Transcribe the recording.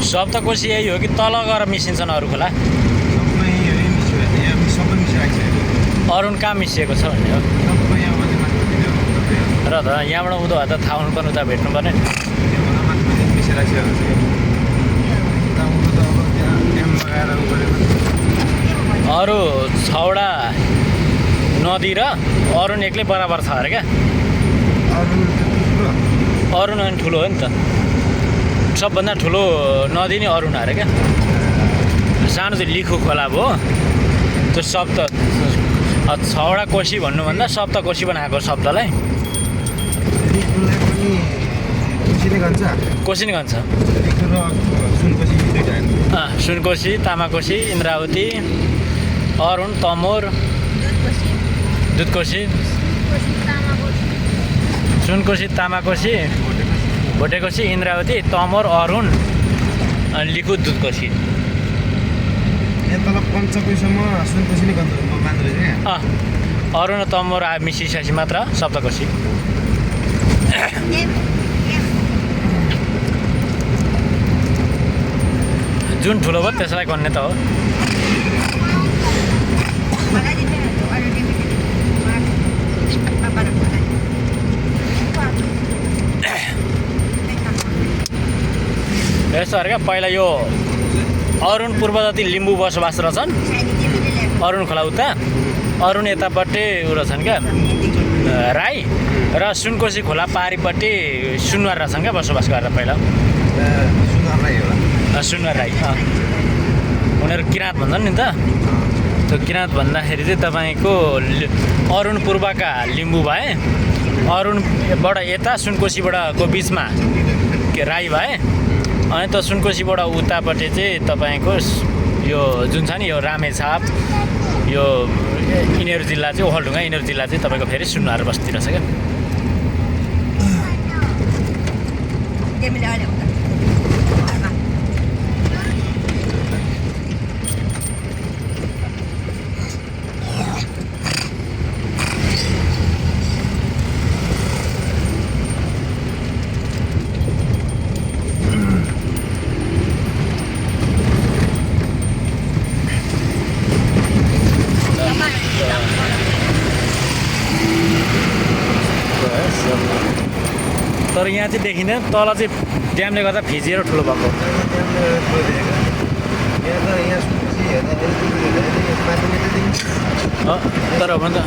सप्तकोशी यही हो कि तल गएर मिसिन्छन् अरू खोला? सबै यही मिसियो भने यहाँ सबै मिसिरहेको छ। अरुण कहाँ मिसिएको छ भन्ने हो सबै यहाँ माथि माथि र त यहाँबाट उँधो भए त थाहा हुनुपर्ने, उता भेट्नुपर्ने। त्योभन्दा माथि माथि मिसिरहेको छ। उता उँधो त अब त्यहाँ ड्याम लगाएर उ गरेको छ। अरू 6वटा नदी र अरुण एक्लै बराबर छ अरे क्या? अरू ठुलो अरुण अनि ठुलो हो नि त, सबभन्दा ठुलो नदी नै अरुण अरे क्या? सानो चाहिँ लिखु खोला भयो त्यो। 6वटा कोशी भन्नुभन्दा सप्तकोशी बनाएको शब्दलाई लिखुलाई पनि कोसीले भन्छ। कोशी नै भन्छ। लिखु र सुनकोशी दुईटा हैन। सुनकोशी, तामाकोशी, इन्द्रावती, अरुण, तमोर, दुधकोशी, सुनकोशी, तामाकोशी, भोटेकोशी, इन्द्रावती, तमोर, अरुण अनि लिखु, दुधकोशी। यहाँ तल पञ्चकोशीसम्म सुनकोशी नै गन्छ मान्दो रहेछ क्या। अरुण र तमोर मिसिसकेपछि मात्र सप्तकोशी। जुन ठुलो भयो त्यसलाई गन्ने त हो। यस्तो अरे क्या, पहिला यो अरुण पूर्व जति लिम्बू बसोबास रहेछन्, अरुण खोला उता, अरुण यतापट्टि उ रहेछन् क्या राई, र सुनकोशी खोला पारिपट्टि सुनवार रहेछन् क्या बसोबास गरेर पहिला। सुनवार राई होला। सुनवार राई उनीहरू किराँत भन्छन् नि त। त्यो किराँत भन्दाखेरि चाहिँ तपाईँको अरुण पूर्वका लिम्बू भए, अरुणबाट यता सुनकोशीबाट को बिचमा के राई भए, अनि त सुनकोशीबाट उतापट्टि चाहिँ तपाईँको यो जुन छ नि यो रामेछाप, यो यिनीहरू जिल्ला चाहिँ ओखलढुङ्गा, यिनीहरू जिल्ला चाहिँ तपाईँको फेरि सुनवार बस्ती रहेछ क्या। तर यहाँ चाहिँ देखिँदैन, तल चाहिँ ड्यामले गर्दा भिजेर ठुलो भएको। तर भन्दा